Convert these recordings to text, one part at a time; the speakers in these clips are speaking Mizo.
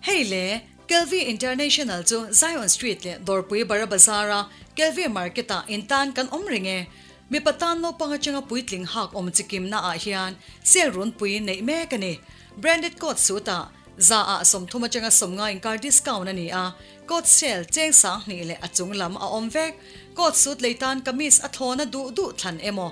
Hei le, Kelvi International chu Zion Street leh Dawrpui Bara Bazar-a Kelvi Market-ah intan kan awm reng e. Mipa tan naupang atanga puitling hak awm chikimna ah hian sale runpui neih mek a ni. Branded coat suit ah za ah 30 atanga 50 inkar discount a ni a, coat sale cheng 2000 leh a chung lam a awm vek. Coat suit lei tan kamis a thlawna duh duh thlan emaw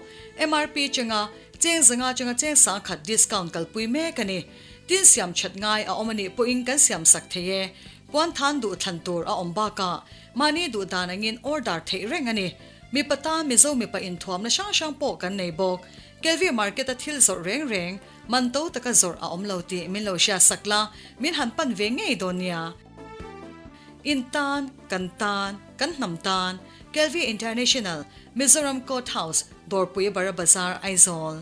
MRP chenga cheng 500 atanga cheng 1000 discount kalpui mek a ni. Tin siam that ngai a awm a nih pawhin kan siam sak thei e. Puan than duh thlan tur a awm bakah mahni duh dan angin order theih reng a ni. Mipa tan Mizo mipa inthuamna hrang hrang pawh kan nei bawk. Kelvi market a thil zawrh reng reng, man to taka zawrh a awm lo tih min lo hriat sak la, min han pan ve ngei dawn nia. In tan, kan tan, kan hnam tan, Kelvi International, Mizoram Court House, Dawrpui Bara Bazar, Aizawl.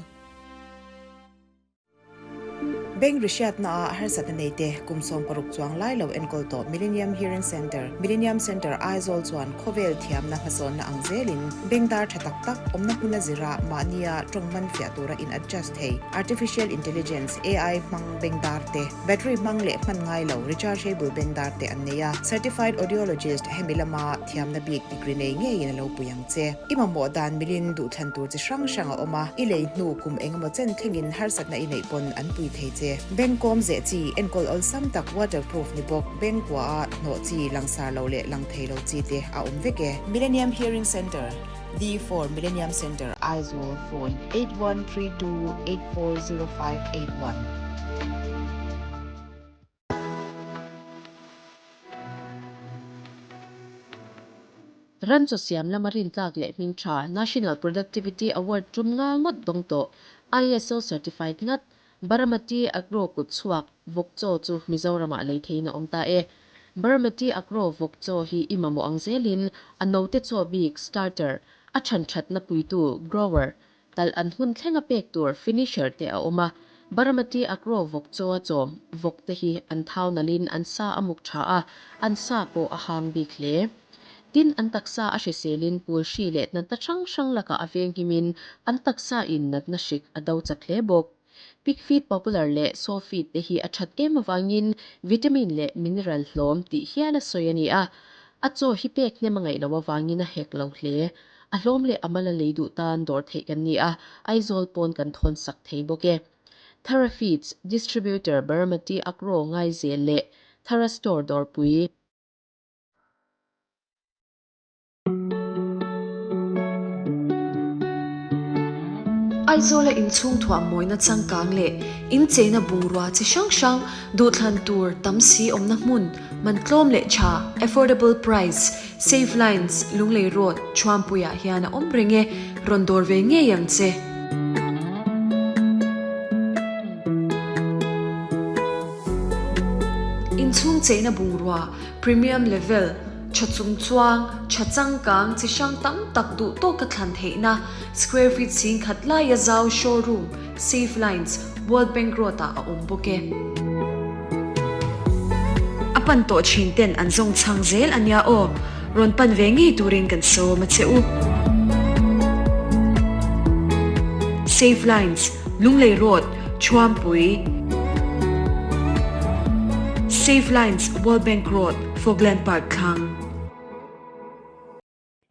Bank rihriatna ah harsatna nei te kum 60 chuang lai lo enkawl tawh Millennium Hearing Centre, Millennium Centre Aizawl chuan khawvel thiamna hmasawnna ang zelin bank dar tha tak tak awmna hmuna zira mahnia tawng man fiah tura in adjust thei Artificial Intelligence, AI, hmang bank dar te, battery hmang leh hman ngai lo rechargeable bank dar te an nei a. Certified Audiologist hemi lama thiamna bik degree nei ngeiin a lo pui ang che. I mamawh dan milin duhthlan tur chi hrang hrang a awm a, i lei hnu kum engemaw chen thlengin harsatna i neih pawn an pui thei che. Bank kawm zeh chi, enkawl awlsam tak waterproof ni bawk, bank kua a hnawh chi, langsar lo leh lang thei lo chi te a awm vek e. Millennium Hearing Centre, D4 Millennium Centre, Aizawl, Phone, 8132840581. Ran chaw siam lama rintlak leh hming tha National Productivity Award tum nga ngawt dawng tawh ISO certified ngat Baramati Agro kut chhuak vawk chaw chu Mizoramah lei theiin a awm ta e. Baramati Agro vawk chaw hi i mamawh ang zelin a note chaw bik starter, a chhan thatna puitu grower, Talh an hun thlenga pek tur finisher te a awm a, Baramati Agro vawk chaw a chawm vawk te hi an thau nalhin an sa a muk tha a, an sa pawh a hang bik hle. Tin, an taksa a hriselin pul hri leh natna hrang hrang lakah a venghimin an taksa in natna hrik a do chak hle bawk. Pig feed popular leh sow feed te hi a that em avangin vitamin leh mineral hlawm tih hial a sawi a ni a, a chaw hi pek hnem a ngaih loh avangin a hek lo hle. A hlawm leh a mal a lei duh tan dawr theih kan ni a, Aizawl pawn kan thawn sak thei bawk e. Thara Feeds, Distributor Baramati Agro Ngaizel leh Thara Store Dawrpui. Aizawla inchhung thuah mawina changkang leh incheina bungrua chi hrang hrang duhthlan tur tam si awmna hmun man tlawm leh tha, affordable price, Save Lines, Lunglei Road, Thuampuiah hian a awm reng e, rawn dawr ve ngei ang che. Inchhung cheina bungrua, premium level, Tha chung chuang, tha changkang chi hrang tam tak duh tawka thlan theihna square feet 10,000 laia zau showroom, Safe Lines, World Bank Road ah a awm bawk e. A pan tawh thin ten an zawng chhang zel a nia aw, rawn pan ve ngei turin kan sawm a che u. Safe Lines, Lunglei Road, Thuampui. Safe Lines, World Bank Road. Fogland Park thlang.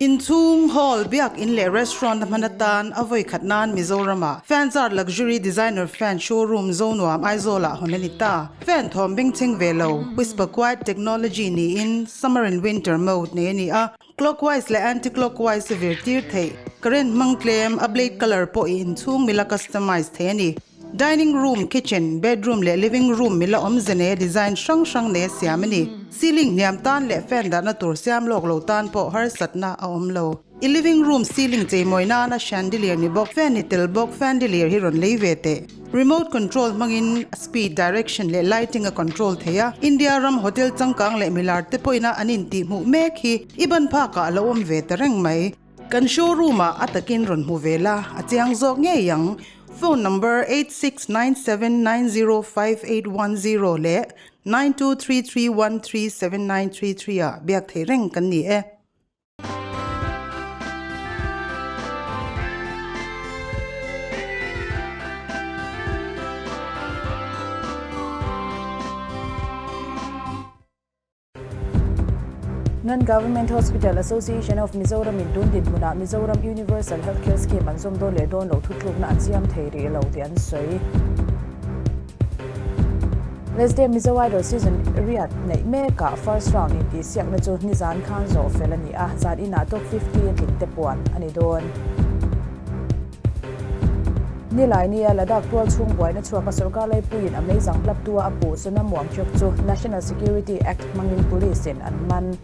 Inchhung, hall, biak in leh restaurant a hman atan a vawi khat nan Mizoram-ah Fanzart Luxury Designer Fan Showroom Zonuam Aizawl-ah hawn a ni ta. Fan thawm bengchheng ve lo, Whisper Quiet Technology niin Summer and Winter Mode nei a ni a, Clockwise leh Anti-clockwise a vir tir theih. Current hmang tlem, a blade colour pawh i inchhung mila customize thei a ni. Dining room, kitchen, bedroom leh living room mila awmze nei a design hrang hrang nei a siam a ni. Ceiling hniam tan leh fan dahna tur siam lawk lo tan pawh harsatna a awm lo. I living room ceiling cheimawi nana chandelier ni bawk, fan ni tel bawk fandelier hi rawn lei ve teh. Remote control hmangin speed, direction leh lighting a control thei a. India ram hotel changkang leh milar te pawhin a an intihhmuh mek hi i ban phakah a lo awm ve ta reng mai. Kan showroom ah a takin rawn hmu ve la, a chiang zawk ngei ang. Phone number 8697905810 leh 9233137933 ah biak thei reng kan ni e. Non-Government Hospital Association of Mizoram in tun dinhmunah Mizoram Universal Healthcare Scheme an zawm dawn leh dawn loh thutlukna an siam thei rih lo tih an sawi. Wednesday Mizo Idol Season riat neih mekah first round intihsiakna chu nizan khan zawh fel a ni a, zan inah top 50 a tling te puan a ni dawn. Nilai nia Ladakh tual chhung buaina chhuaka sorkar laipuiin a meizang hlaptua a puh Sonam Wangchuk chu National Security Act hmangin police in an man.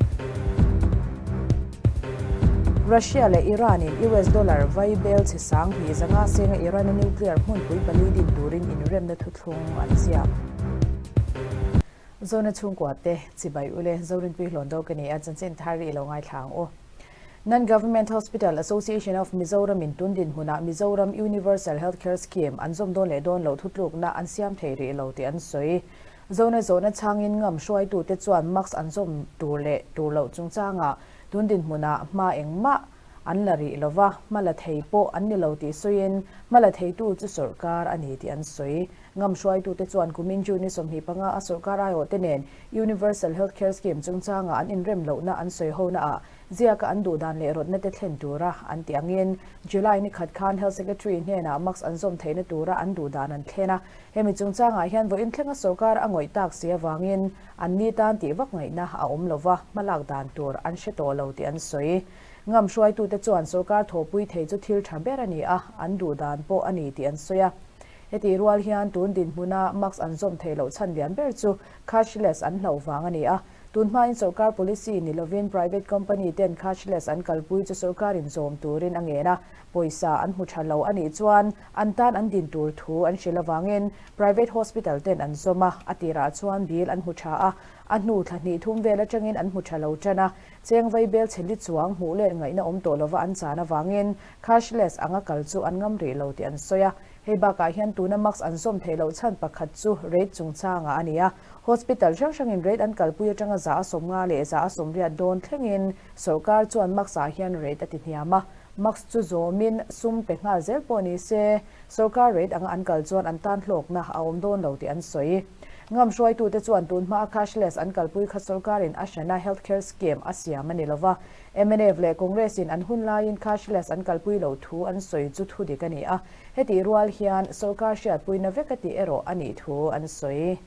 Russia leh Iran in US dollar vai bel chhe 2000 senga Iran-a nuclear hmunpui pali din turin inremna thuthlung an ziak. Zona chhungkua te chibai ule Zorinpui hlawn dawk a ni a, chanchin thar ri lo ngaithla ang u. Non-Government Hospital Association of Mizoram in tun dinhmunah Mizoram Universal Healthcare Scheme an zawm dawn leh dawn loh thutlukna an siam thei rih lo tih an sawi. Zona zawhna chhangin ngam hruaitute chuan mask an zawm tur leh tur loh chungchangah tun dinhmunah hma engmah an la rih lo va, hma la thei pawh an ni lo tih sawiin hma la theitu chu sawrkar a ni tih an sawi. Ngam hruaitute chuan kumin June ni 25 a sawrkar aiawhte nen Universal Healthcare Scheme chungchanga an inrem lohna an sawi honaah ziaka an duh dan leh rawtna te thlen tura an tih angin July ni khat khan Health Secretary hnenah mask an zawm theihna tura an duh dan an thlen a. Hemi chungchangah hian vawiin thlenga sawrkar a ngawih tak si avangin an ni tan tih vak ngaihna a awm lova, hmalak dan tur an hre tawh lo tih an sawi. Ngam hruaitute chuan sawrkar thawhpui thei chu thil tha ber a ni a, an duh dan pawh a ni tih an sawi a. Hetih rual hian tun dinhmuna mask an zawm theih loh chhan lian ber chu cashless an hlauh vang a ni a. Tun hmain sawrkar policy ni lovin private company ten cashless an kalpui chu sawrkarin zawm turin a ngen a, pawisa an hmu tha lo a nih chuan an tan an din tur thu an hrilh avangin private hospital ten an zawm a, a tirah chuan bill an hmu tha a, a hnu thla hnih thum vel atangin an hmu tha lo tan a, cheng vai bel chhe li chuang hmuh let ngaihna awm tawh lova an chan avangin cashless anga kal chu an ngam rih lo tih an sawi a. Hei bakah hian tuna mask an zawm theih loh chhan pakhat chu rate chungchangah a ni a. Hospital hrang hrangin rate an kalpui atanga za a 50 leh za a 80 dawn thlengin sawrkar chuan mask ah hian rate a ti hniam a. Mask chu zawmin sum pe nghal zel pawh ni se, sawrkar rate anga an kal chuan an tan hlawkna a awm dawn lo tih an sawi. Ngam hruaitute chuan tun hmaa cashless an kalpui kha sawrkarin a hrana healthcare scheme a siam a ni lova. Mnf leh Congress in an hun laiin cashless an kalpui loh thu an sawi chu thudik a ni a. Hetih rual hian sawrkar hriatpuina vek a tih erawh a nih thu an sawi.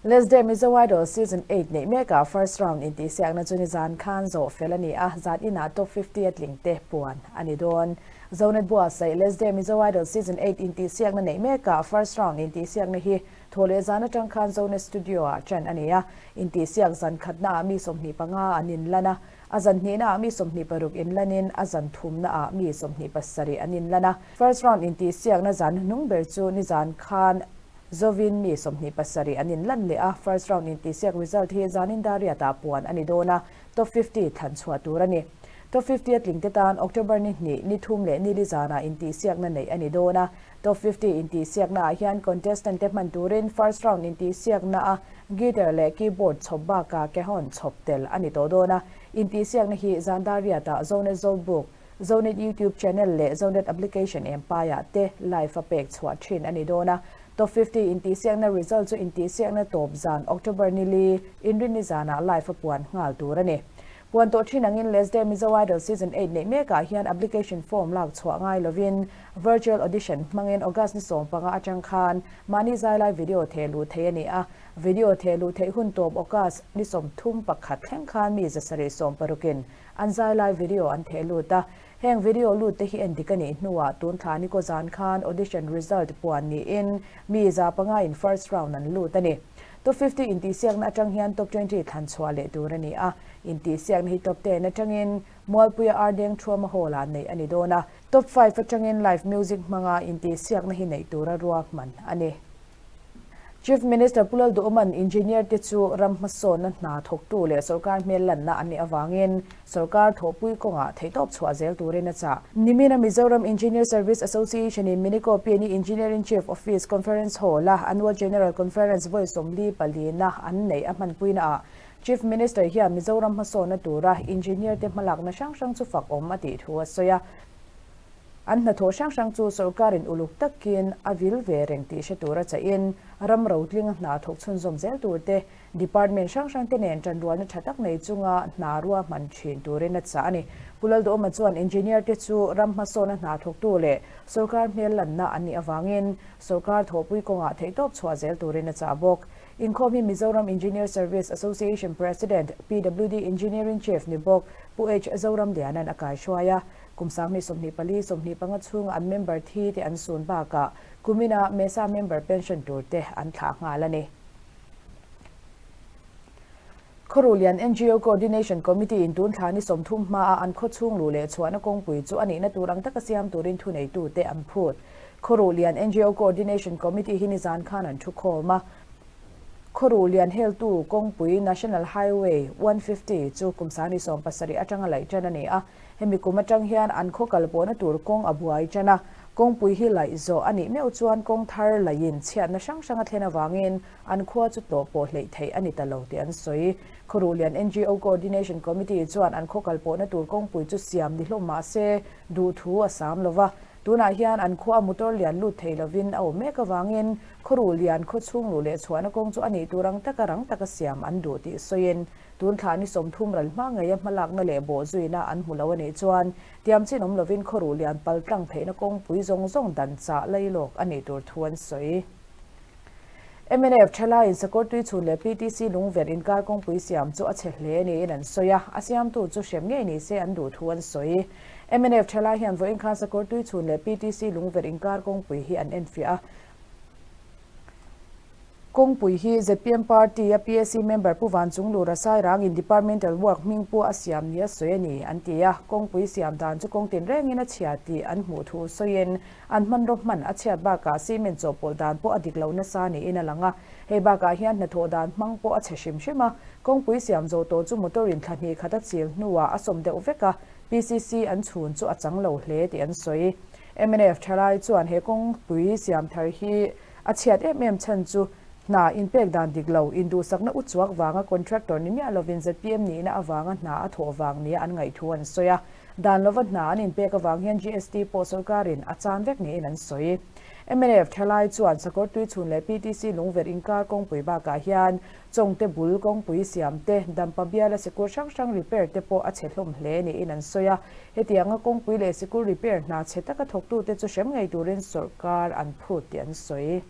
Let's Dare Mizo Idol Season 8 neih mekah first round intihsiakna chu nizan khan zawh fel a ni a, zan inah top 50 a tling te puan a ni dawn. Zonet buatsaih Let's Dare Mizo Idol Season 8 intihsiakna neih mekah first round intihsiakna hi thaw leh zan atang khan Zonet Studio ah ṭan a ni a, intihsiak zan khatnaah mi 25 an inlan a, A zan hnihnaah mi 26 inlanin a zan thumnaah mi 27 an inlan a. First round intihsiakna zan hnuhnung ber chu nizan khan Zovin mi 27 an inlan leh a. First round intihsiak result hi zanin Dariatah puan a ni dawn a, top 50 thlan chhuah tur a ni. Top 50 a tlingte tan October ni hnih, ni thum leh ni li zanah intihsiakna neih a ni dawn a. Top 50 intihsiaknaah hian contestant te hman turin first round intihsiakna a Guitar leh keyboard chhawp bakah cajon chhawp tel a ni tawh dawn a, intihsiakna hi Zandar Riatah Zonet Zobuk, Zonet YouTube channel leh Zonet application Empire te live a pek chhuah thin a ni dawn a. Top 50 intihsiakna result chu intihsiakna tawp zan October ni li, Inrinni zanah live a puan nghal tur a ni. Puan tawh thin angin Let's Dare Mizo Idol Season 8 neih mekah hian application form lak chhuah ngai lovin virtual audition hmangin August ni 15 atang khan Mahni zailai video theh luh theih a ni a, video theh luh theih hun tawp August ni 31 thleng khan mi 760in an zailai video an theh lut a. Heng video lut te hi endik a nih hnuah tun thla ni kaw zan khan audition result puan niin mi 500 in first round an lut a ni. Top 50 intihsiakna atang hian top 20 thlan chhuah leh tur a ni a, intihsiakna hi top 10 atangin Mualpuia Ardeng Thuama Hall-ah neih a ni dawn a. Top 5 atangin live music hmanga intihsiakna hi neih tura ruahman a ni. Chief Minister Pu Lalduhawma'n engineer te chu ram hmasawnna hna thawktu leh sawrkar hmel lanna an nih avangin sawrkar thawhpui kawngah theihtawp chhuah zel turin a chah. Nimina Mizoram Engineer Service Association in Minico PNE Engineering Chief Office Conference Hall-a Annual General Conference vawi 44 na an neih a hmanpuina ah Chief Minister hian Mizoram hmasawnna tura engineer te hmalakna hrang hrang chu fak awm a tih thu a sawi a. An hnathawh hrang hrang chu sorkarin uluk takin a vil ve reng tih hre tura chahin ram rotlinga hna thawk chhunzawm zel tur te, department hrang hrang te nen tanrualna tha tak nei chunga hna ruahman thin turin a chah a ni. Pu Lalduhawma chuan engineer te chu ram hmasawna hna thawktu leh sorkar hmel lanna an nih avangin sorkar thawhpui kawngah theihtawp chhuah zel turin a chah bawk. Inkhawm hi Mizoram Engineer Service Association President, PWD Engineering Chief ni bawk Pu H. Zoramliana'n a kaihruai a. Kum 2024, 25 chhunga an member thi te an sun bakah kumina Mesa member pension tur te an thlah nghal a ni. Khawruhlian NGO Coordination Committee in tun thla ni 30 hmaa an khawchhung luh leh chhuahna kawngpui chu a nihna tur ang taka siam turin thuneitute an phut. Khawruhlian NGO Coordination Committee hi nizan khan an thu khawm a. Khawruhlian heltu kawngpui National Highway 150 chu kum 2017 atanga laih tan a ni a. Hemi kum atang hian an khaw kal pawhna tur kawng a buai tan a, kawngpui hi laih zawh a nih meuh chuan kawng thar laiin chhiatna hrang hrang a thlen avangin an khua chu tlawh pawh hleih theih a ni ta lo tih an sawi. Khawruhlian NGO Coordination Committee chuan an khaw kal pawhna tur kawngpui chu siam ni hlawm mah se duhthu a sam lo va, tunah hian an khua a motor lian lut thei lovin a awm mek avangin Khawruhlian khaw chhung luh leh chhuahna kawng chu a nih tur ang taka rang taka siam an duh tih sawiin Tun thla ni 30 ral hma ngeia hmalakna leh bawhzuina an hmu lo a nih chuan tiam chin awm lovin khawruh lian pal tlang theihna kawngpui zawng zawng dan chah lailawk a nih tur thu an sawi. Mnf thalaiin Sakawrtui chhun leh PTC lungverh inkar kawngpui siam chu a chhe hle niin an sawi a, a siamtu chu hrem ngei ni se an duh thu an sawi. Mnf thalai hian vawiin khan Sakawrtui chhun leh PTC lungverh inkar kawngpui hi an enfiah a, Kawngpui hi zpm party a PAC member Pu Vanchunglura Sairangin departmental work hming pawh a siam ni a sawi a ni, an ti a. Kawngpui siam dan chu kawng tinrengin a chhia tih an hmuh thu sawiin an hmanraw hman a chhiat bakah cement chawhpawlh dan pawh a dik lo nasa niin a lang a. Hei bakah hian hnathawh dan hmang pawh a chhe hrim hrim a. Kawngpui siam zawh tawh chu motor in thla hnih khat a chil hnuah a sawm deuh vek a, PCC an chhun chu a chang lo hle tih an sawi. Mnf thalai chuan he kawngpui siam thar hi A chhiat em em chhan chu hna inpek dan dik lo, induhsakna u chuak vanga contractor ni miah lovin zpm nihna avanga hna a thawh vang nia an ngaih thu an sawi a. Dan lova hna an inpek avang hian GST pawh sorkarin a chan vek niin an sawi. Mnf thalai chuan Sakawrtui chhun leh PTC lungverh inkar kawngpui bakah hian Chawngte bul kawngpui siam te, Dampa biala sikul hrang hrang repair te pawh a chhe hlawm hle niin an sawi a. Hetianga kawngpui leh sikul repair hna chhe taka thawktute chu hrem ngei turin sorkar an phut tih an sawi.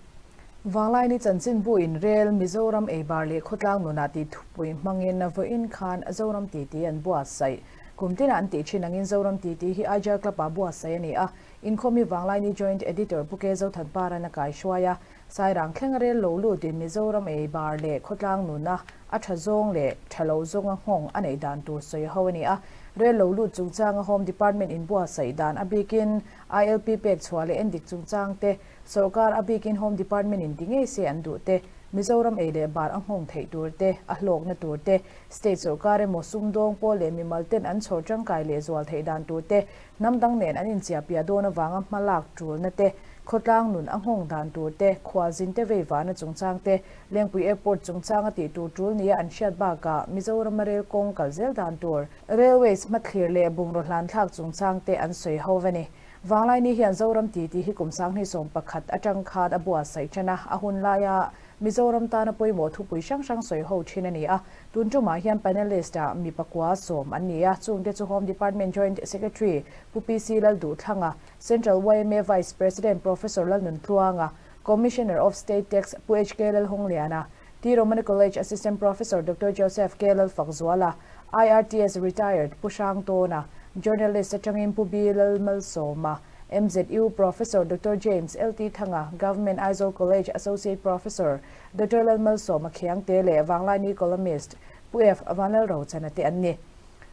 Vanglaini chanchinbu in rel Mizoram eibar leh khawtlang nunah tih thupui hmangin vawiin khan Zoram titi an buatsaih. Kum tinah an tih thin angin Zoram titi hi Aijal Club ah buatsaih a ni a. Inkhawmi Vanglaini Joint Editor Pu Ke Zothanparan a kaihruai a. Sairang thleng rel lo lutin Mizoram ei bar leh khawtlang nuna a tha zawng leh tha lo zawnga nghawng a neih dan tur sawi ho a ni a. Rel lo lut chungchanga Home Department inbuatsaih dan a bikin ILP pek chhuah leh endik chungchang te, sorkar a bikin Home Department in ti ngei se an duh te, Mizoram ei leh bar a nghawng theih tur te, a hlawkna tur te, state sorkar emaw sumdawng pawl leh mimal ten an chhawr tangkai leh zual theih dan tur te, Hnam dang nen an inchiahpiah dawn avanga hmalak tulna te, khawtlang nun a nghawng dan tur te, khualzin te vei vana chungchang te, Lengpui Airport chungchanga tih tur tul nia an hriat bakah Mizorama rel kawng kal zel dan tur, Railways hmathlir leh bungraw hlanthlak chungchang te an sawi ho a ni. Vanglaini hian Zoram titi hi kum 2011 atang khan a buatsaih tan a, a hun laia Mizoram tana pawimawh thupui hrang hrang sawi ho thin a ni a. Tun tumah hian panelist ah mi pakua sawm an ni a, chungte chu Home Department Joint Secretary Pu PC Lalduhthlanga, Central yma Vice President Professor Lalnuntluanga, Commissioner of State Tax Pu HK Lalhungliana, T Romani College Assistant Professor Doctor Joseph K Lalfakzuala, IRTS Retired Pu Hrang Tawna, Journalist atangin Pu B Lalmalsawma, MZU Professor Doctor James LT Thanga, Government Aizawl College Associate Professor Doctor Lalmalsawma Khiangte leh Vanglaini Columnist Pu F Vanlalrochana te an ni.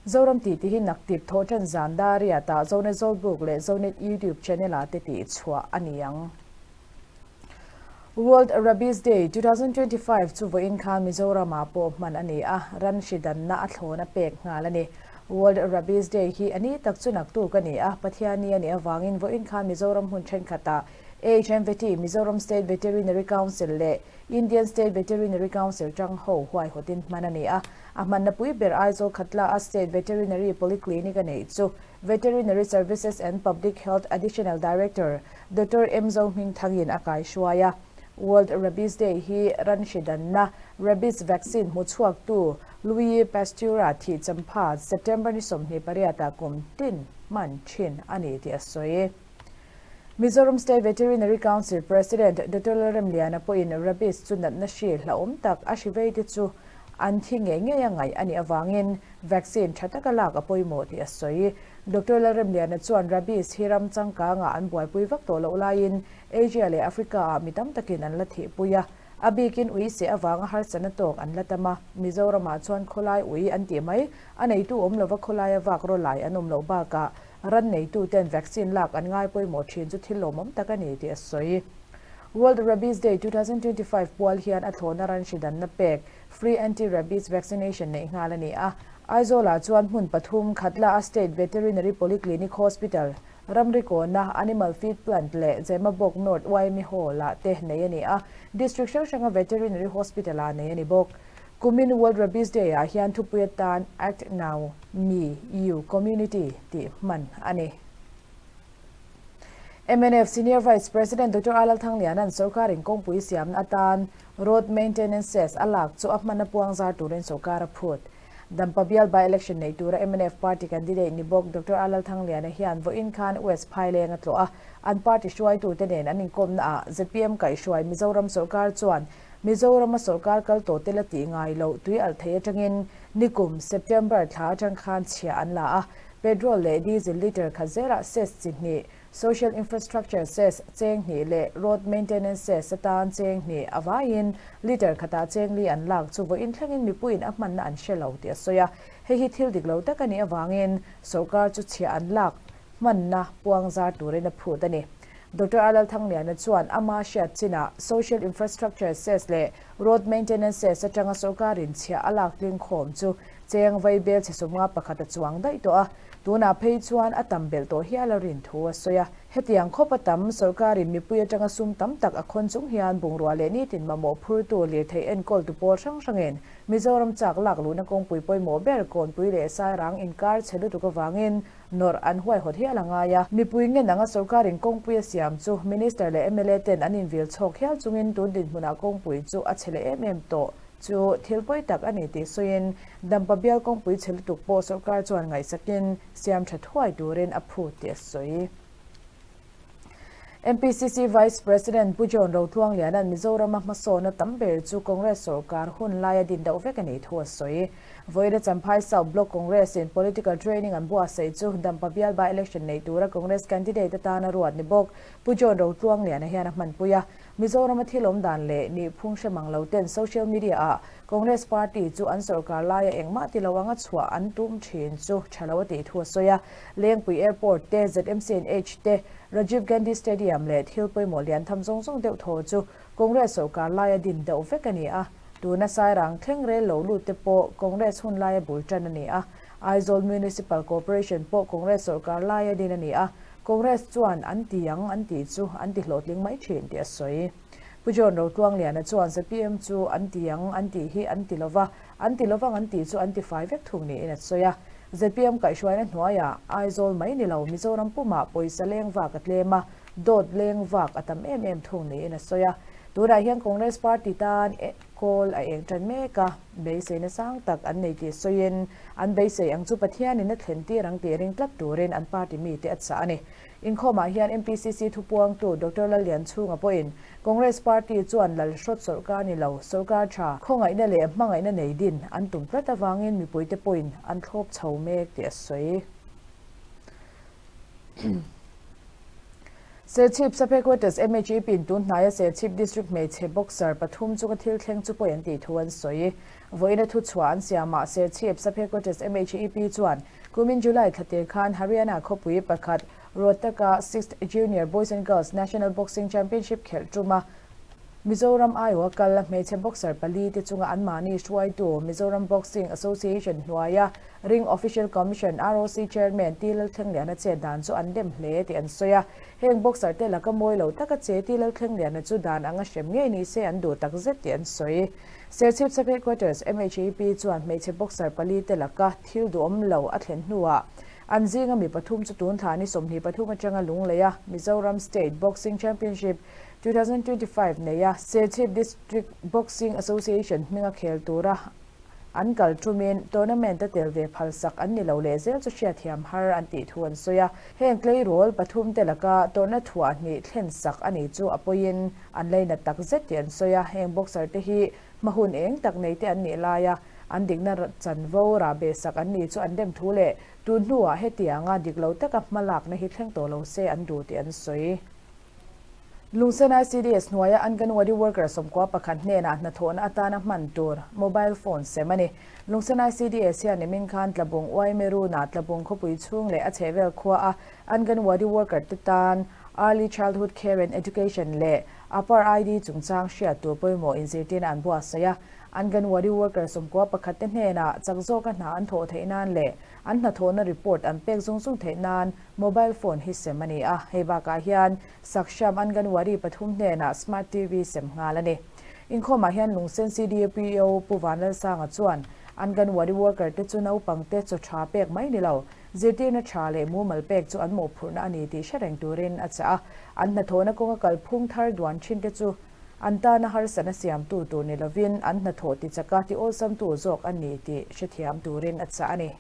Zoram tih tih hi naktip thawh tan zan Dariat ah Zonet Zawlbuk leh Zonet YouTube channel ah te tih chhuah a ni ang. World Rabies Day 2025 chu vawiin khan Mizoram ah pawh hman a ni a, ran hri danna a thlawn a pek nghal a ni. World Rabies Day hi a ni tak chu naktuk a ni a, Pathianni a nih avangin vawiin khan Mizoram hmun thenkhatah AHMVT, Mizoram State Veterinary Council leh Indian State Veterinary Council tang ho huaihawtin hman a ni a. A hmanna pui ber Aizawl Khatla a State Veterinary Polyclinic a neih chu. Veterinary Services and Public Health Additional Director Doctor M Zohmingthangin a kaihruai a. World Rabies Day hi ran hri danna Rabies vaccine hmu chhuaktu Louis Pasteur-a thih champha September ni 28 ah kum tin hman thin a ni tih a sawi. Mizoram State Veterinary Council President Doctor Lalremliana pawhin Rabies chu natna hri hlauhawm tak a hri vei te chu an thi ngei ngei a ngaih a nih avangin vaccine tha taka lak a pawimawh tih a sawi. Doctor Lalremliana chuan Rabies hi ram changkangah an buaipui vak tawh loh laiin Asia leh Africa-ah mi tam takin an la thihpui a, a bikin ui seh avanga harsatna tawk an la tam a, Mizoramah chuan khawlai ui an tih mai, a neitu awm lova khawlaia vak rawlai an awm loh bakah ran neituten vaccine lak an ngai pawimawh thin chu thil lawmawm tak a ni tih a sawi. World Rabies Day 2025 pual hian a thlawhna ran hri danna pek, Free Anti-Rabies Vaccination neih nghal a ni a, Aizawlah chuan hmun pathum Khatla a State Veterinary Polyclinic Hospital, Ramri kawna Animal Feed Plant leh Zemabawk North YME Hall-ah te nei a ni a, District hrang hranga Veterinary Hospital-ah nei a ni bawk. Kumin World Rabies Day-ah hian thupui atan Act Now, Me, You, Community tih hman a ni. Mnf Senior Vice President Doctor A Lalthangliana'n sorkarin kawngpui siamna atan Road Maintenance Cess a lak chu a hman a puang zar turin sorkar a phut. Dampa bial by-election neih tura mnf party candidate ni bawk Doctor A Lalthangliana hian vawiin khan West Phaileng a tlawh a, an party hruaitute nen an inkawmnaah zpm kaihhruai Mizoram sorkar chuan Mizorama sorkar kal tawh te la tih ngai loh tui alh thei atangin nikum September thla atang khan chhiah an la a, petrol leh diesel litre khat zelah cess chi hnih Social Infrastructure Cess cheng hnih leh Road Maintenance Cess atan cheng hnih a vaiin litre khatah cheng li an lak chu vawiin thlengin mipuiin a hmanna an hre lo tih a sawi a. Hei hi thil dik lo tak a nih avangin sorkar chu chhiah an lak hmanna puang zar turin a phut a ni. Doctor A Lalthangliana chuan ama hriat chinah Social Infrastructure Cess leh Road Maintenance Cess atanga sorkarin chhiah a lak tling khawm chu cheng vai bel chhe sumnga pakhat a chuang daih tawh a. Tunah phei chuan a tam belh tawh hial a rin thu a sawi a. Hetiang khawp a tam, sorkarin mipui atanga sum tam tak a khawn chung hian bungrua leh nitin mamawh phurtu lirthei enkawltu pawl hrang hrangin Mizoram chak lak luhna kawngpui pawimawh ber Kawnpui leh Sairang inkar chhe lutuk avangin nawrh an huaihawt hial a ngai a. Mipui ngen anga sorkarin kawngpui a siam chu Minister leh mla ten an invil chhawk hial chungin tun dinhmunah kawngpui chu a chhe leh em em tawh chu thil pawi tak a ni tih sawiin Dampa bial kawngpui chhe lutuk pawh sorkar chuan ngaihsakin siam tha thuai turin a phut tih a sawi. MPCC Vice President Pu John Rotluangliana'n Mizorama hmasawna tam ber chu Congress sorkar hun laia din deuh vek a nih thu a sawi. Vawiina Champhai South Block Congress-in political training an buatsaih chu Dampa bial by-election neih tura Congress candidate atana ruat ni bawk Pu John Rotluangliana hian a hmanpui a. Mizorama thil awm dan leh nihphung hre mang lo ten social media-ah Congress party chu an sorkar laia engmah ti lo anga chhuah an tum thin chu tha lo a tih thu a sawi a. Lengpui Airport te, ZMCNH te, Rajiv Gandhi Stadium leh thil pawimawh lian tham zawng zawng deuh thaw chu Congress sorkar laia din deuh vek a ni a. Tuna Sairang thleng rel lo lut te pawh Congress hun laia bul tan a ni a. Aizawl Municipal Corporation pawh Congress sorkar laia din a ni a. Congress chuan an ti ang an tih chu an ti hlawhtling mai thin tih a sawi. Pu John Rotluangliana chuan zpm chu an ti ang an tih hi an ti lova, an ti lovang an tih chu an ti fai vek thung niin a sawi a. Zpm kaihhruaina hnuaiah Aizawl mai ni lo Mizoram pumah pawisa leng vak a tlem a, dawt leng vak a tam em em thung niin a sawi a. Tunah hian Congress party tan kawl a eng tan mek a, beiseina sang tak an nei tih sawiin an beisei ang chu Pathianin a thlen tir ang tih ring tlat turin an party mite a chah a ni. Inkhawmah hian MPCC thupuangtu Doctor Lallianchhunga pawhin Congress party chuan Lalhrawt sawrkar ni lo, sawrkar tha, khawngaihna leh hmangaihna nei din an tum tlat avangin mipuite pawhin an thlawp chho mek tih a sawi. Serchhip Sub-Headquarters MHEP in tun hnaia Serchhip District hmeichhe boxer pathum chunga thil thleng chu pawi an tih thu an sawi. Vawiina thuchhuah an siamah Serchhip Sub-Headquarters MHEP chuan Kumin July thla tir khan Haryana khawpui pakhat Rohtak-a Sixth Junior Boys and Girls National Boxing Championship khelh tuma Mizoram aiawha kal hmeichhe boxer pali te chunga anmahni hruaitu Mizoram Boxing Association hnuaia Ring Official Commission, ROC, Chairman T Lalthlengliana chet dan chu an dem hle tih an sawi a. Heng boxer te laka mawi lo taka che T Lalthlengliana chu dan anga hrem ngei ni se an duh takzet tih an sawi. Serchhip Sub-Headquarters, MHAP, chuan hmeichhe boxer pali te laka thil duhawm lo a thlen hnuah An zinga mi pathum chu tun thla ni 23 atanga Lungleia Mizoram State Boxing Championship 2025 neia Serchhip District Boxing Association hminga khel tura an kal tumin tournament a tel ve phalsak an ni lo leh zel chu hriatthiam har an tih thu an sawi a. Heng tleirawl pathum te laka tawrhna thuah hnih thlen sak a ni chu a pawiin an lainat tak zet tih an sawi a. Heng boxer te hi hma hun eng tak nei te an nih laia an dikna chanvo rah beh sak an ni chu an dem thu leh tun hnuah hetianga dik lo taka hma lakna hi thleng tawh lo se an duh tih an sawi. Lungsen ICDS hnuaia Anganwadi worker 11 hnenah hnathawhna atana hman tur mobile phone sem a ni. Lungsen ICDS hian nimin khan Tlabung Uaimeruna Tlabung khawpui chhung leh a chhehvel khua a Anganwadi worker te tan Early Childhood Care and Education leh Apar ID chungchang hriat tur pawimawh inzirtirna an buatsaih a. Anganwadi worker 91 te hnenah chak zawka hna an thawh theih nan leh an hnathawhna report an pek zung zung theih nan mobile phone hi sem a ni a. Hei bakah hian Saksham Anganwadi pathum hnenah Smart TV sem nghal a ni. Inkhawmah hian Lungsen CDPO Pu Vanlalsanga chuan Anganwadi worker te chu naupang te chaw tha pek mai ni lo, zirtirna tha leh mumal pek chu an mawhphurhna a ni tih hre reng turin a chah a. An hnathawhna kawnga kalphung thar duan thin te chu an tana harsatna siamtu tur ni lovin an hnathawh tichaka ti awlsamtu zawk a ni tih hrethiam turin a chah a ni.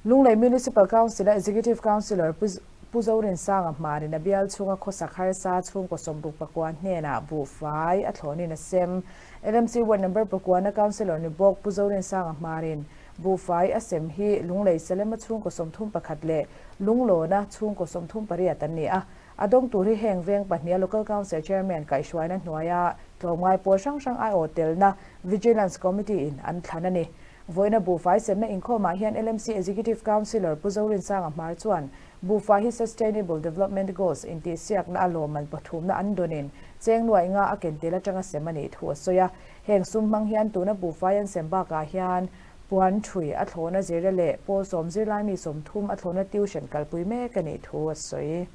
Lunglei Municipal Council-a Executive Councillor Pu Zorinsanga hmanin a bial chhunga khawsak harsa chhungkaw 69 hnenah buhfai a thlawnin a sem. LMC Ward Number pakuana Councillor ni bawk Pu Zorinsanga hmanin buhfai a sem hi Lunglei Salema chhungkaw 31 leh Lunglawna chhungkaw 38 an ni a. A dawng tur hi heng veng pahniha Local Council Chairman kaihhruaina hnuaia tlawmngai pawl hrang hrang aiawh telna Vigilance Committee in an thlan a ni. Vawiina buhfai semna inkhawmah hian LMC Executive Councillor Pu Zorinsanga Hmar chuan buhfai hi Sustainable Development Goals intihsiakna a lawmman pathumna an dawnin cheng nuaih nga a ken tel atanga sem a nih thu a sawi a. Heng sum hmang hian tuna buhfai an sem bakah hian puan thui a thlawhna zirna leh pawl sawm zirlai mi 30 a thlawhna tuition kalpui mek a nih thu a sawi.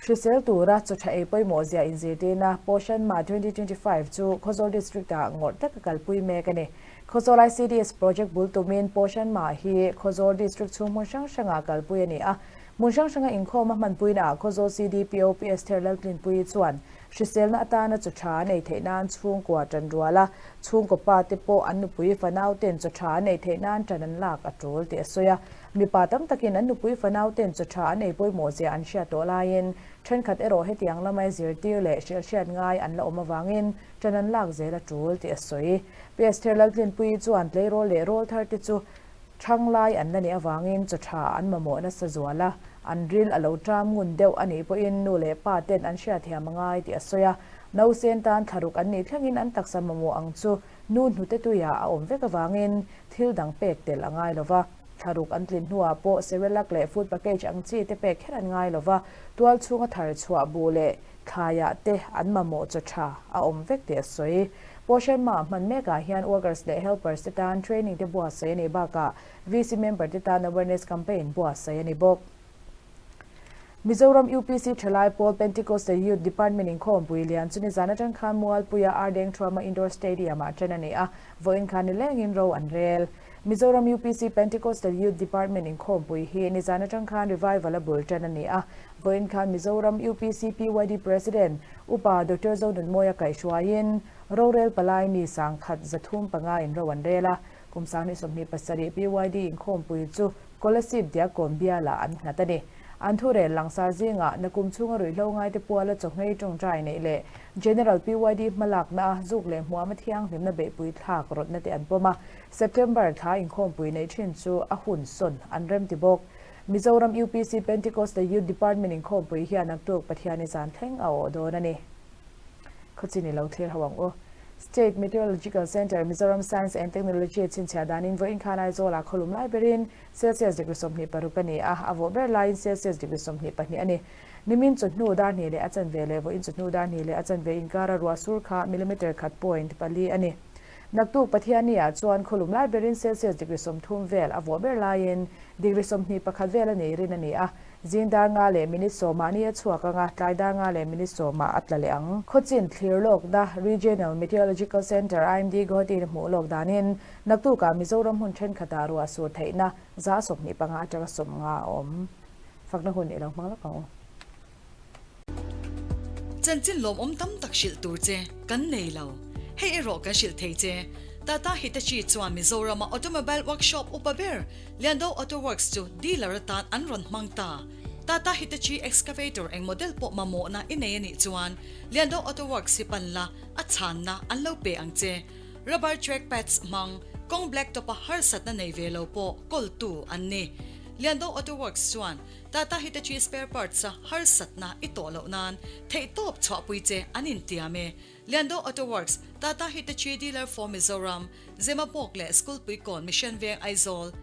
Hrisel tura chaw tha ei pawimawh zia inzirtirna Poshan Maah 2025 chu Khawzawl District-ah ngawrh taka kalpui mek a ni. Khawzawl ICDS project bul tumin Poshan Maah hi Khawzawl District chhung hmun hrang hrangah kalpui a ni a. Hmun hrang hranga inkhawm a hmanpuinaah Khawzawl CDPO Pi Esther Laltlinpuii chuan hriselna atana chaw tha an ei theih nan chhungkua tan rual a, chhungkaw pa te pawh an nupui fanau ten chaw tha an ei theih nan tan an lak a tul tih a sawi a. Mipa tam takin an nupui fanau ten chaw tha an ei pawimawh zia an hriat tawh laiin thenkhat erawh hetiang lamai zirtir leh hrilhhriat ngai an la awm avangin tan an lak zel a tul tih a sawi. Pi Esther Laltlinpuii chuan tleirawl leh rawl thar te chu thang lai an la nih avangin chaw tha an mamawh nasa zual a, an ril a lo ṭam ngun deuh a nih pawhin nu leh pa ten an hriatthiam a ngai tih a sawi a. Nausen tan thlaruk an nih thlengin an taksa mamawh ang chu nu hnute tuiah a awm vek avangin thil dang pek tel a ngai lo va. Thlaruk an tlin hnuah pawh Cerelac leh food package ang chi te pek kher an ngai lo va, tual chhunga thar chhuah buh leh thlaiah te an mamawh chaw tha a awm vek tih a sawi. Poshan Maah hman mekah hian workers leh helpers te tan training te buatsaih a nih bakah VC member te tan awareness campaign buatsaih a ni bawk. Mizoram UPC Thalai Pawl Pentecostal Youth Department inkhawmpui lian chu nizan atang khan Mualpuia Ardeng Thuama Indoor Stadium-ah ṭan a ni a, vawiin khan nilengin ro an rel. Mizoram UPC Pentecostal Youth Department inkhawmpui hi nizan atang khan revival a bul ṭan a ni a, vawiin khan Mizoram UPC PYD President Upa Doctor Zonunmawia kaihhruaiin rorel palai mi 135 in ro an rel a, kum 2027 PYD inkhawmpui chu Kolasib Diakkawn bialah an nghat a ni. An thurel langsar zingah nakum chhunga ruihhlo ngaite puala chawhngei tawngtai neih leh General PYD hmalakna a zuk leh hmuam a thianghlimna beihpui thlak rawtna te an pawm a, September thla inkhawmpui neih thin chu a hun sawn an rem ti bawk. Mizoram UPC Pentecostal Youth Department inkhawmpui hian naktuk Pathiani zan thleng a awh dawn a ni. Khawchin i lo thlir ho ang u. State Meteorological Centre, Mizoram Science and Technology chhinchhiah danin vawiin khan Aizawlah khawlum lai berin Celsius degree 26 a ni a, a vawh ber laiin Celsius degree 22 a ni. Nimin chawhnu dar hnih leh a chanve leh vawiin chawhnu dar hnih leh a chanve inkara ruah sur kha millimeter khat point pali a ni. Naktuk Pathiani-ah chuan khawlum lai berin Celsius degree 30 vel a vawh ber laiin degree 21 vel a nei rin a ni a. Zing dar nga leh minute sawmah ni a chhuak ang a, tlai dar nga leh minute sawmah a tla leh ang. Khawchin thlir lawkna Regional Meteorological Centre, IMD, Guwahati-in a hmuh lawk danin naktukah Mizoram hmun thenkhatah ruah sur theihna 25 atanga 50 a awm. Fakna hun i lo hmang lawk ang u. Chanchin lawmawm tam tak hrilh tur che kan nei lo. Hei erawh kan hrilh thei che. Tata Hitachi chuan Mizorama automobile workshop upa ber Liando Auto Works chu dealer atan an rawn hmang ta. Tata Hitachi excavator eng model pawh mamawhna i nei a nih chuan Liando Auto Works hi pan la, a chhanna an lo pe ang che. Rubber track pads hmang, kawng blacktop a harsatna nei ve lo pawh kawltu an ni. Liando Auto Works chuan Tata Hitachi spare parts a harsatna i tawh loh nan theihtawp chhuahpui che an intiam e. Liando Auto Works, Tata Hitachi dealer for Mizoram, Zemabawk leh Skulpuikawn Mission Veng Aizawl.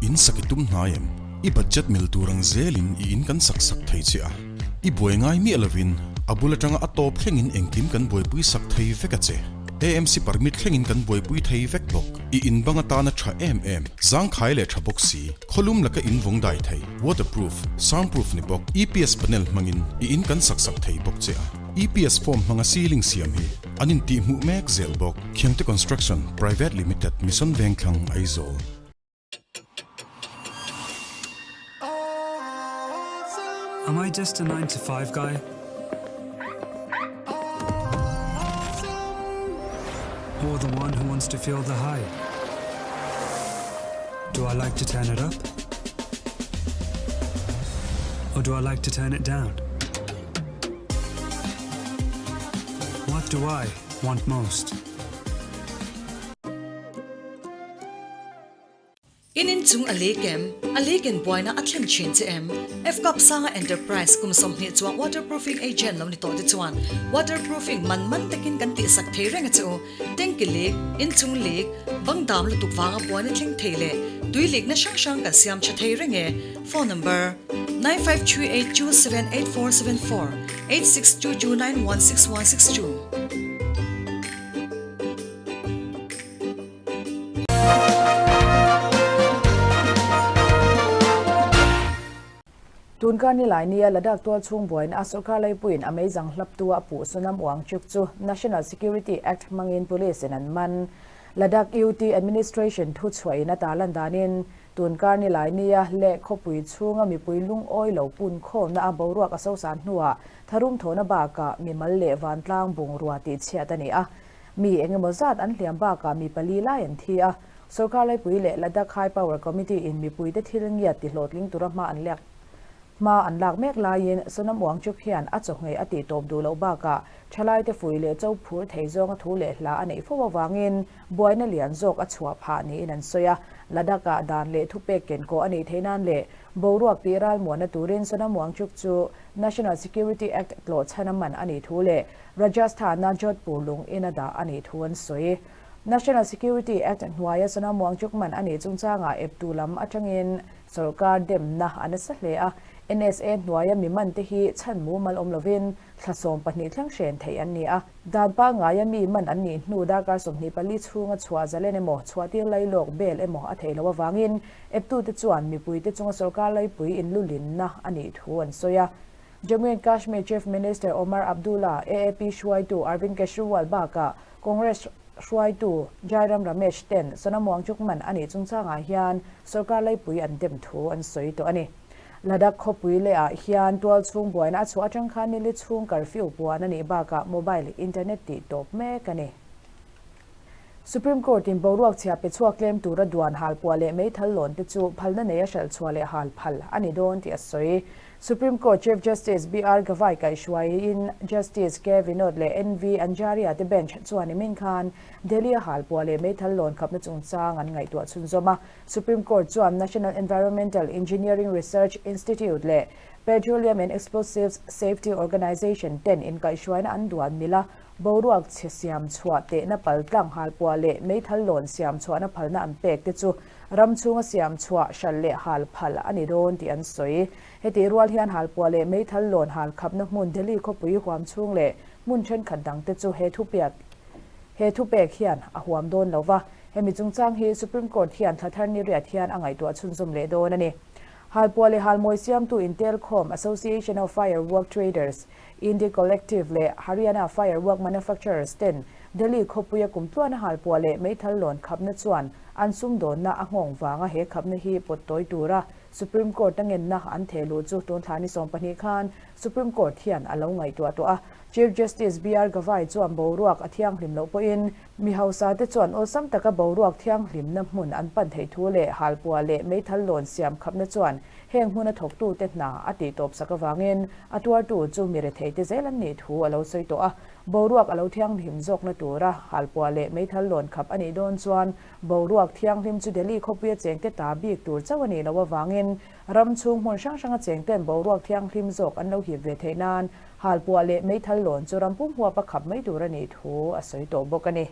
In sak i tum hnai em? I budget mil tur ang zelin i in kan sak sak thei che a. I buai ngai miah lovin a bul atanga a tawp thlengin engkim kan buaipui sak thei vek a che. AMC permit thlengin kan buaipui thei vek bawk. I in bang atana tha em em, zangkhai leh tha bawk si, khawlum laka in vawng dai thei, waterproof, soundproof ni bawk, EPS panel hmangin i in kan sak sak thei bawk che a. EPS form hmanga ceiling siam hi an intihhmuh mek zel bawk. Khiangte Construction Private Limited, Mission Vengthlang, Aizawl. Am I just a 9 to 5 guy? Or the one who wants to feel the high? Do I like to turn it up? Or do I like to turn it down? What do I want most? In inchung a lek em? A lek in buaina a thlen thin che em? Fcup Sanga Enterprise kum 20 chuang waterproofing agent lo ni tawh te chuan waterproofing man man takin kan tihsak thei reng a che u. Tanki lek, inchung lek, bang dam lutuk vanga buaina thleng thei leh tui lekna hrang hrang kan siam tha thei reng e. Phone number, 9538278474, 8622916162. Tun kar nilai nia Ladakh tual chhung buaina a sorkar laipuiin a meizang hlaptu a puh Sonam Wangchuk chu National Security Act hmangin Police in an man. Ladakh UT Administration thu chhuahin a tarlan danin tun kar nilai nia leh khawpui chhunga mipui lungawi lo pun khawmna a boruak a sosan hnuah tharum thawhna bakah mimal leh vantlang bungrua tih chhiat a ni a. Mi eng emaw zat an hliam bakah mi pali lai an thi a, Sorkar Laipui leh Ladakh High Power Committee in mipuite thil ngiat ti hlawhtling tura hma an lak hma an lak mek laiin Sonam Wangchuk hian a chawhngei a tih tawp duh loh bakah thalaite fui leh cho phur thei zawnga thu leh hla a neih fo avangin buaina lian zawk a chhuah phah niin an sawi a. Ladakh-ah dan leh thupek kenkawh a nih theih nan leh boruak tih ralmuanna turin Sonam Wangchuk chu National Security Act tlawhchhan a man a nih thu leh Rajasthan-a Jodhpur lung in a dah a nih thu an sawi. National Security Act hnuaia Sonam Wangchuk man a nih chungchangah eptu lam atangin sorkar demna a nasa hle a. NSA hnuaia mi man te hi chhan mumal awm lovin thla 12 thleng hren theih an ni a. Dan pangngaia mi man an nih hnu darkar 24 chhunga chhuah zalen emaw, chhuahtir lailawk bel emaw a theih loh avangin eptute chuan mipuite chunga sorkar laipui inlulinna a nih thu an sawi a. Jammu and Kashmir Chief Minister Omar Abdullah, AAP hruaitu Arvind Kejriwal bakah Congress hruaitu Jairam Ramesh ten Sonam Wangchuk man a nih chungchangah hian sorkar laipui an dem thu an sawi tawh a ni. Ladakh khawpui leh ah hian tual chhung buaina a chhuah atang khan nili chhung curfew puan a nih bakah mobile internet tih tawp mek a ni. Supreme Court in boruak chhia pe chhuak tlem tura duan hal puah leh meithal lawn te chu phalna nei a hralh chhuah leh hal phal a ni dawn tih a sawi. Supreme Court Chief Justice BR Gavai kaihhruaiin Justice K Vinod leh NV Anjaria te bench chuan nimin khan Delhi a hal puah leh meithal lawn khapna chungchang an ngaihtuah chhunzawm a. Supreme Court chuan National Environmental Engineering Research Institute leh Petroleum and Explosives Safety Organisation ten inkaihhruaina an duan mila Boruak chhe siam chhuah tehna pal tlang hal puah leh meithal lawn siam chhuahna phalna an pek te chu ram chhunga siam chhuah hral leh hal phal a ni dawn tih an sawi. Hetih rual hian hal puah leh meithal lawn hal khapna hmun Delhi khawpui huam chhung leh hmun thenkhat dang te chu he thupiak he thupek hian a huam dawn lo va. Hemi chungchang hi Supreme Court hian thla thar ni riat hian a ngaihtuah chhunzawm leh dawn a ni. Halpuah leh halmawi siamtu intelkhawm Association of Firework Traders, India Collective leh Haryana Firework Manufacturers ten Delhi khawpuia kumtluana halpuah leh meithal lawn khapna chuan an sumdawnna a nghawng vanga he khapna hi pawt tawi tura Supreme Court a ngenna an theh luh chu tun thla ni 12 khan Supreme Court hian a lo ngaihtuah tawh a. Chief Justice BR Gavai chuan boruak a thianghlim loh pawhin mi hausa te chuan awlsam taka boruak thianghlimna hmun an pan theih thu leh halpuah leh meithal lawn siam khapna chuan heng hmuna thawktute hna a tihtawp sak avangin a tuartu chu mi rethei te zel an nih thu a lo sawi tawh a. Boruak a lo thianghlim zawkna tura halpuah leh meithal lawn khap a nih dawn chuan boruak thianghlim chu Delhi khawpuia chengte ta bik tur chauh a nih loh avangin ram chhung hmun hrang hranga chengten boruak thianghlim zawk an lo hip ve theih nan halpuah leh meithal lawn chu ram pum huapa khap mai tur a nih thu a sawi tawh bawk a ni.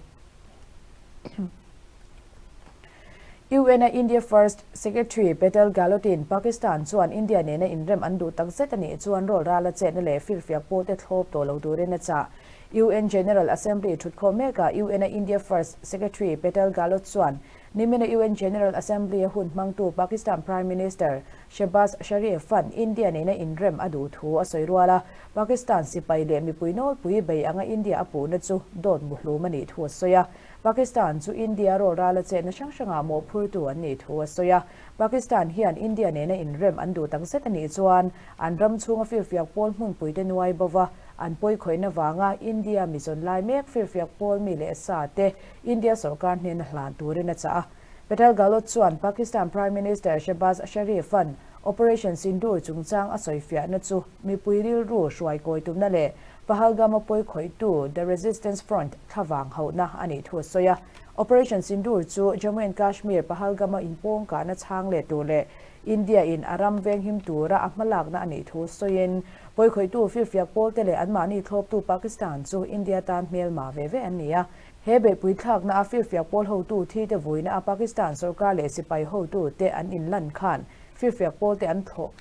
UN-a India First Secretary Petal Gahlot-in Pakistan chuan India nena inrem an duh tak zet a nih chuan rawl rala chetna leh firfiak pawlte thlawp tawh lo turin a chah. UN General Assembly thutkhawm mekah UN-a India First Secretary Petal Gahlot chuan nimina UN General Assembly-a hun hmangtu Pakistan Prime Minister Shehbaz Sharif-a'n India nena inrem a duh thu a sawi rual a, Pakistan sipai leh mipui nawlpui bei anga India a puhna chu dawt muhlum a nih thu a sawi a. Pakistan chu India rawl rala chetna hrang hrangah mawhphurtu an nih thu a sawi a. Pakistan hian India nena inrem an duh tak zet a nih chuan an ram chhunga firfiak pawl hmunpuite nuai bo va, an pawikhawihna vanga India mizawn lai mek firfiak pawl mi leh sa te India sorkar hnena hlan turin a chah a. Petal Gahlot chuan Pakistan Prime Minister Shehbaz Sharif-a'n Operation Sindoor chungchang a sawifiahna chu mipui rilru hruaikawi tumna leh Pahalgam-a pawi khawihtu The Resistance Front thlavang hauhna a nih thu a sawi a. Operation Sindoor chu Jammu and Kashmir Pahalgam-a inpawng kahna chhang leh tur leh India-in a ram venghim tura a hmalakna a nih thu sawiin pawi khawihtu firfiak pawlte leh anmahni thlawptu Pakistan chu India tan hmelma ve ve an ni a. He beihpui thlakna a firfiak pawl hotu thite vuina a Pakistan sorkar leh sipai hotute an inlan khan firfiak pawlte an thlawh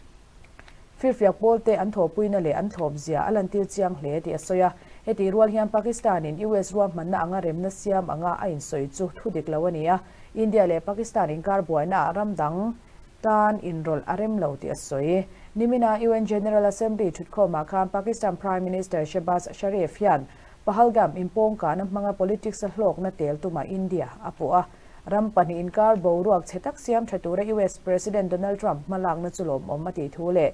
Firfiak pawlte an thawhpuina leh an thlawp zia a lantir chiang hle tih a sawi a. Hetih rual hian Pakistan-in US ruahmanna anga remna siam anga a insawi chu thu dik lo a ni a. India leh Pakistan inkar buainaah ram dang tan inrawlh a rem lo tih a sawi. Nimina UN General Assembly thutkhawmah khan Pakistan Prime Minister Shehbaz Sharif hian Pahalgam inpawngkahna hmanga politics-a hlawkna tel tumah India a puh a. Ram pahnih inkar boruak chhe tak siam tha tura US President Donald Trump hmalakna chu lawmawm a tih thu leh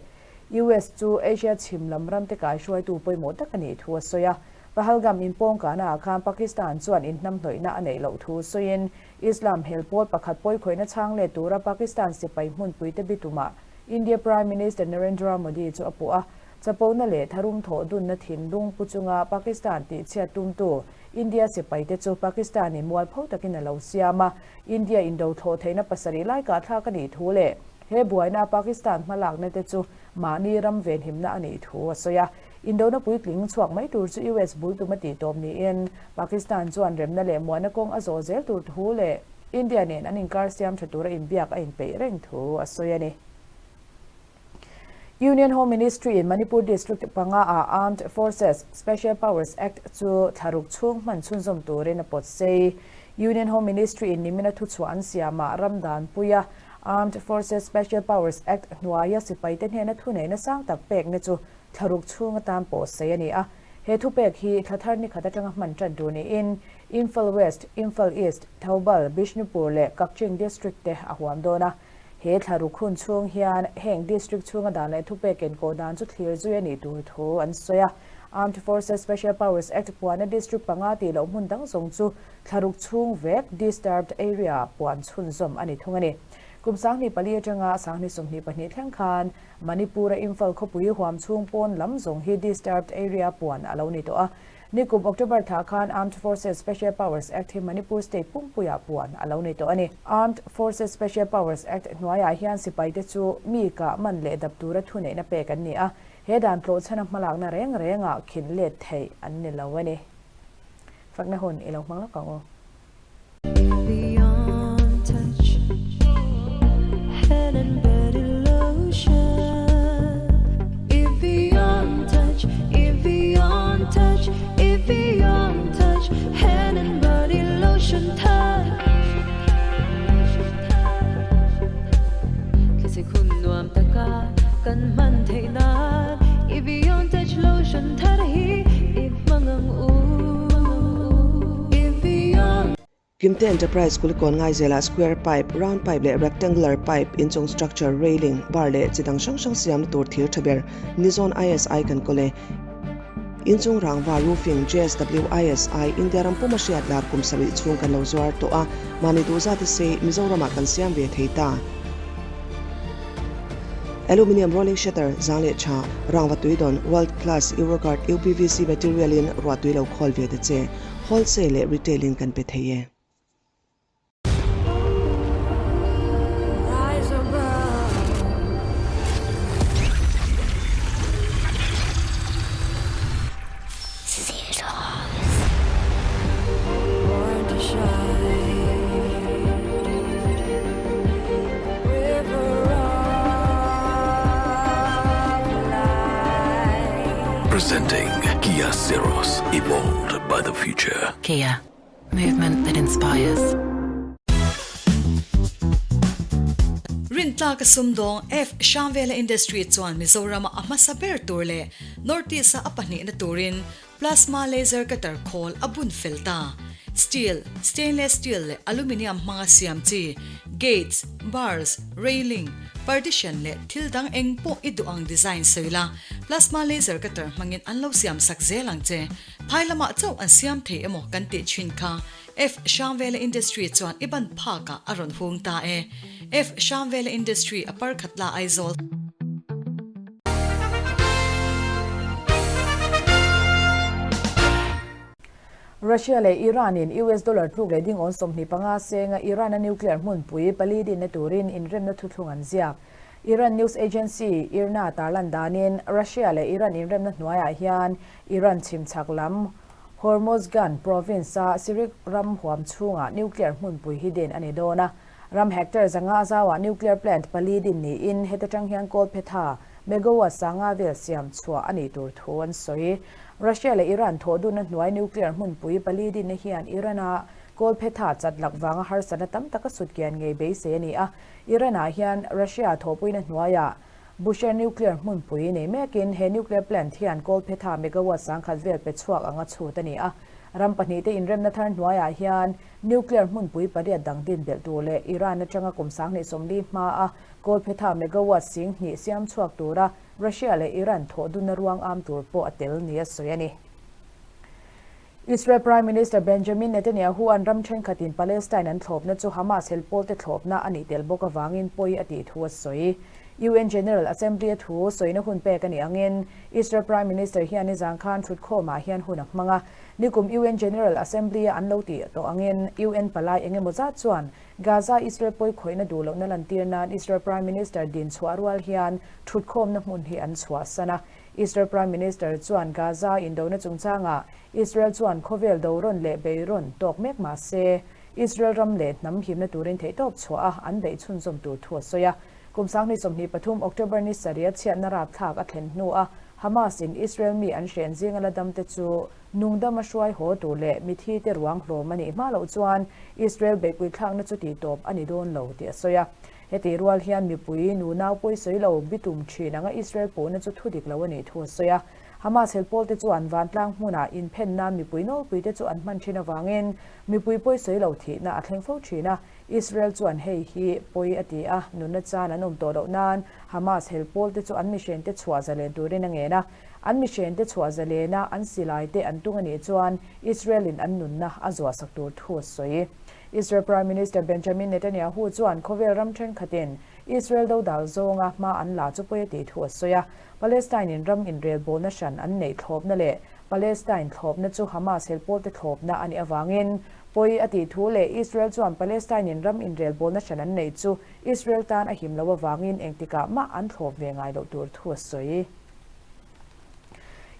US chu Asia chhim lam ramte kaihruaitu pawimawh tak a nih thu a sawi a. Pahalgam inpawngkahna ah khan Pakistan chuan inhnamhnawihna a neih loh thu sawiin Islam hel pawl pakhat pawikhawihna chhang let tura Pakistan sipai hmunpuite bitumah India Prime Minister Narendra Modi chu a puh a. Chapona leh tharum thawh dunna thinlung pu chunga Pakistan tihchhiat tumtu India sipaite chu Pakistan-in mualpho takin a lo siam a, India indo thlawh theihna pasarih lai kahthlak a nih thu leh he buaina a Pakistan hmalakna te chu mahni ram venhimna a nih thu a sawi a. Indona puitling chhuak mai tur chu US bul tum a tih tawp niin Pakistan chuan remna leh muana kawng a zawh zel tur thu leh India nen an inkar siam tha tura inbiak a inpeih reng thu a sawi a ni. Union Home Ministry in Manipur District panga ah Armed Forces Special Powers Act chu thlaruk chhung hman chhunzawm turin a pawt sei. Union Home Ministry in nimina thuchhuah an siamah ram danpuia Armed Forces Special Powers Act hnuaia sipaite hnena thuneihna sang tak pekna chu thlaruk chhung atan pawh sei a ni a. He thupek hi thla thar ni khat atanga hman tan tur niin Imphal West, Imphal East, Thoubal, Bishnupur leh Kakching District te a huam dawn a. He thlaruk hun chhung hian heng district chhunga dan leh thupek enkawh dan chu thlir zui a nih tur thu an sawi a. Armed Forces Special Powers Act puana district panga tih loh hmun dang zawng chu thlaruk chhung vek disturbed area puan chhunzawm a ni thung a ni. Kum 2004 atanga 2022 thleng khan Manipur-a Imphal khawpui huam chhung pawn lam zawng hi disturbed area puan a lo ni tawh a. Nikum October thla khan Armed Forces Special Powers Act hi Manipur State pumpuiah puan a lo ni tawh a ni. Armed Forces Special Powers Act hnuaiah hian sipaite chu mi kah man leh dap tura thuneihna pek an ni a, he dan tlawhchhana hmalakna reng rengah khin let theih an ni lo a ni. Fakna hun i lo hmang lawk ang u. kan hman theih nan i Beyond Touch Lotion thar hi i hmang ang u. I Beyond. Kimte Enterprise Kulikawn Ngaizelah square pipe, round pipe leh rectangular pipe, inchung structure, railing, bar leh chi dang hrang hrang siamna tur thir tha ber Nizawn ISI kan kawl e. Inchung rangva roofing JSW ISI India ram puma hriat lar kum sarih chhung kan lo zuar tawh a, mahni duh zat a sei Mizoramah kan siam ve thei ta. Aluminium rolling shutter zang leh tha, rangva tui dawn world class Euroguard UPVC material in ruah tui lo khawl ve ta che. Wholesale leh retail in kan pe thei e. Presenting Kia Syros, evolved by the future. Kia, movement that inspires. Rintlak a sumdawng F. Hrangvela Industry chuan Mizorama a hmasa ber tur leh North East-a a pahnihna turin Plasma laser cutter khawl a bun fel ta. Steel, stainless steel leh aluminium hmanga siam chi, gates, bars, railing, partition leh thil dang eng pawh i duh ang design sawi la, plasma laser cutter hmangin an lo siam sak zel ang che. Phai lamah chauh an siam thei emaw kan tih thin kha F. Hrangvela Industry chuan i ban phakah a rawn hung ta e. F. Hrangvela Industry a parkhat la Aizawl. Russia leh Iran in US dollar tluk leh ding awn 25 senga Iran a nuclear hmunpui pali dinna turin inremna thuthlung an ziak. Iran news agency IRNA tarlan danin Russia leh Iran inremna hnuaiah hian Iran chhimchhak lam Hormozgan province a Sirik ram huam chhungah nuclear hmunpui hi din a ni dawn a. Ram hectare zanga zauah nuclear plant pali din niin heta tang hian kawlphetha megawatt sanga vel siam chhuah a nih tur thu an sawi. Russia leh Iran thawh dunna hnuai nuclear hmunpui pali dinna hian Iran-a kawlphetha chat lak vanga harsatna tam taka sutkian ngei beisei a ni a. Iran-ah hian Russia thawhpuina hnuaiah Bushehr nuclear hmunpui nei mekin he nuclear plant hian kawlphetha megawatt sangkhat vel pe chhuak anga chhut a ni a. Ram pahnihte inremna thar hnuaiah hian Nuclear hmunpui pariat dang din belh tur leh Iran atanga kum 2040 hmaa kawlphetha megawatt sing hnih siam chhuak tura Russia leh Iran thawh dunna ruang am tur pawh a tel nia sawi a ni. Israel Prime Minister Benjamin Netanyahu an ram thenkhatin Palestine an thlawpna chu Hamas helpawlte thlawpna a nih tel bawk avangin pawi a tih thu a sawi. UN General Assembly a thu sawina hun pek a nih angin Israel Prime Minister hian nizan khan thutkhawmah hian hun a hmang a. Nikum UN General Assembly-a an lo tih tawh angin UN palai eng emaw zat chuan Gaza Israel pawi khawihna duh lohna lantir nan Israel Prime Minister din chhuah rual hian thutkhawmna hmun hi an chhuahsan a. Israel Prime Minister chuan Gaza indona chungchangah Israel chuan khawvel do rawn leh bei rawn tawk mek mah se Israel ram leh hnam himna turin theihtawp chhuah a an beih chhunzawm tur thu a sawi a. Kum 2023 October ni sarih a chhiatna rapthlak a thlen hnua Hamas in Israel mi an hren zinga la dam te chu nungdam a hruai haw tur leh mithi te ruang hlawm a nih hma loh chuan Israel beihpui thlakna chu tih tawp a ni dawn lo tih a sawi a. Heti rual hian mipui nu nau pawi sawi lo bitum thin anga Israel puhna chu thu dik lo a nih thu a sawi a. Hamas helpawl te chuan vantlang hmunah inphen nan mipui nawlpui te chu an hman thin avangin mipui pawi sawi lo thihna a thleng fo thin a. Israel chuan hei hi pawi a ti a, nunna chan an awm tawh loh nan Hamas helpawl te chu an mihrente chhuah zalen turin a ngen a. An mihrente chhuah zalena an silai te an tung a nih chuan Israel in an nunna a zuahsak tur thu a sawi. Israel Prime Minister Benjamin Netanyahu chuan khawvel ram thenkhatin Israel dodal zawnga hma an la chu pawi a tih thu a sawi a. Palestine in ram inrelbawlna hran an neih thlawpna leh Palestine thlawpna chu Hamas helpawlte thlawpna a nih avangin pawi a tih thu leh Israel chuan Palestine in ram inrelbawlna hran an neih chu Israel tan a him loh avangin engtikah mah an thlawp ve ngai loh tur thu a sawi.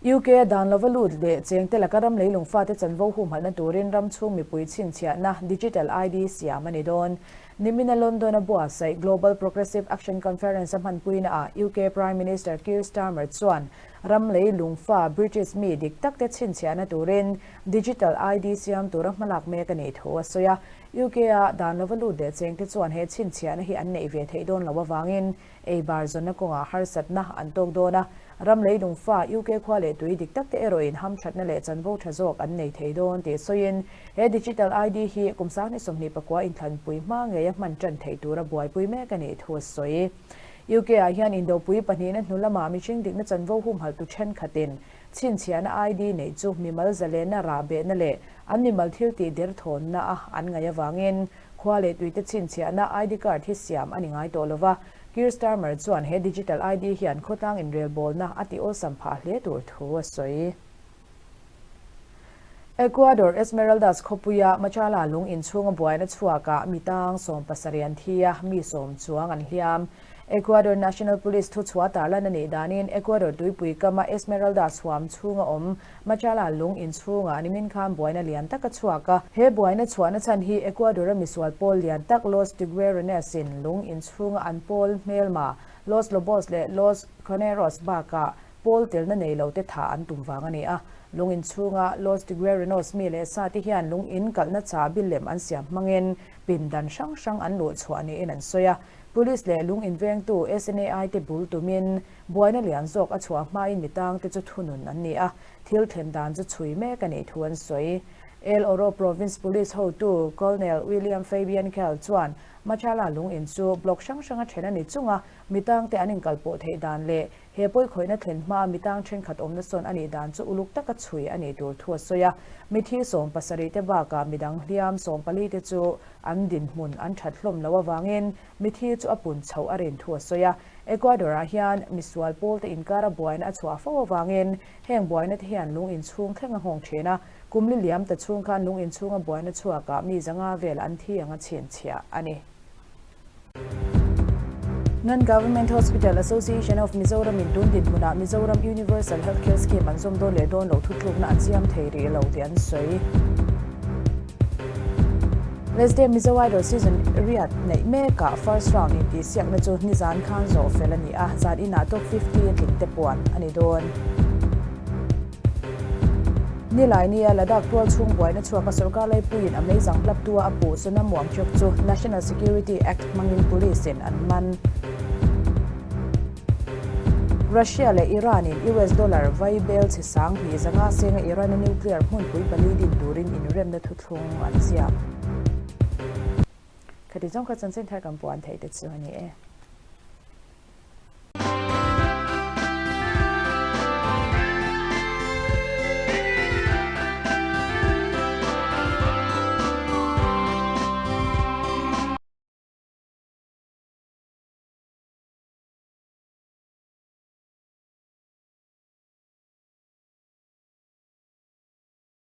UK a dan lova lut leh chengte laka ram leilung fate chanvo humhalhna turin ram chhung mipui chhinchhiahna digital ID siam a ni dawn. Nimina London a buatsaih Global Progressive Action Conference a hmanpuina ah UK Prime Minister Keir Starmer chuan Ram lei lungfa British mi dik tak te chhinchhiahna turin Digital ID siam tura hmalak mek a nih thu a sawi a. UK a dan lova lut leh chengte chuan he chhinchhiahna hi an neih ve theih dawn loh avangin ei bar zawnna kawngah harsatna an tawk dawn a. Ram lei lungfa UK khua leh tui dik tak te erawhin hamthatna leh chanvo tha zawk an nei thei dawn tih sawiin he Digital ID hi kum sang ni 24 inthlanpui hma ngeia hman tan theih tura buaipui mek a nih thu a sawi. UK ah hian indopui pahnihna hnu lamah mihring dikna chanvo humhalhtu thenkhatin chhinchhiahna ID neih chu mimal zalenna rahbehna leh an mimal thil tih derthawnna a an ngaih avangin khua leh tuite chhinchhiahna ID card hi siam a ni ngai tawh lova. Keir Starmer chuan he digital ID hian khawtlang inrelbawlna a tih awlsam phah hle tur thu a sawi. Ecuador Esmeraldas khawpuia Machala lung inchhunga buaina chhuakah mi tang 70 an thi a, mi sawm chuang an hliam. Ecuador National Police thuchhuah tarlan a nih danin Ecuador tuipui kama Esmeraldas huam chhunga awm Machala lung inchhungah nimin khan buaina lian tak a chhuak a. He buaina chhuahna chhan hi Ecuador-a misual pawl lian tak Los Tiguerones in lung inchhunga an pawl hmelma Los Lobos leh Los Choneros bakah Pawl telna nei lo te tha an tum vang a ni a. Lung in chhunga Los Tiguerones mi leh sa te hian lung in kalhna cha bil lem an siam hmangin pindan hrang hrang an luh chhuah niin an sawi a. Police leh lung in vengtu SNAI te bul tumin buaina lian zawk a chhuah hmain mi tang te chu thunun an ni a, thil thlen dan chu chhui mek a nih thu an sawi. El Oro Province Police hotu Colonel William Fabian Cal chuan Machala lung in chu block hrang hranga then a ni chunga mi tang te an inkalpawh theih dan leh He pawikhawihna thlen hmaa mi tang thenkhat awmna sawn a nih dan chu uluk taka chhui a nih tur thu a sawi a. Mithi 70 te bakah midang hliam 14 te chu an dinhmun an that hlawm loh avangin mithi chu a pun chhoh a rin thu a sawi a. Ecuador-ah hian misual pawlte inkara buaina a chhuah fo avangin heng buaina te hian lung inchhung thleng a nghawng thin a. Kum li liam ta chhung khan lung inchhunga buaina chhuakah mi zanga vel an thi ang a chhinchhiah a ni. Non-Government Hospital Association of Mizoram in tun dinhmunah Mizoram Universal Healthcare Scheme an zawm dawn leh dawn loh thutlukna an siam thei rih lo tih an sawi. Wednesday Mizo Idol Season riat neih mekah first round intihsiakna chu nizan khan zawh fel a ni a, zan inah top 50 a tling te puan a ni dawn. Nilai nia Ladakh tual chhung buaina chhuaka sorkar laipuiin a meizang hlaptua a puh Sonam Wangchuk chu National Security Act hmangin police in an man. Russia leh Iran in US dollar vai bel chhe 2000 zanga senga Iran a nuclear hmunpui pali din turin inremna thuthlung an ziak. Khati zawng kha chanchin thar kan puan theih te chu a ni e.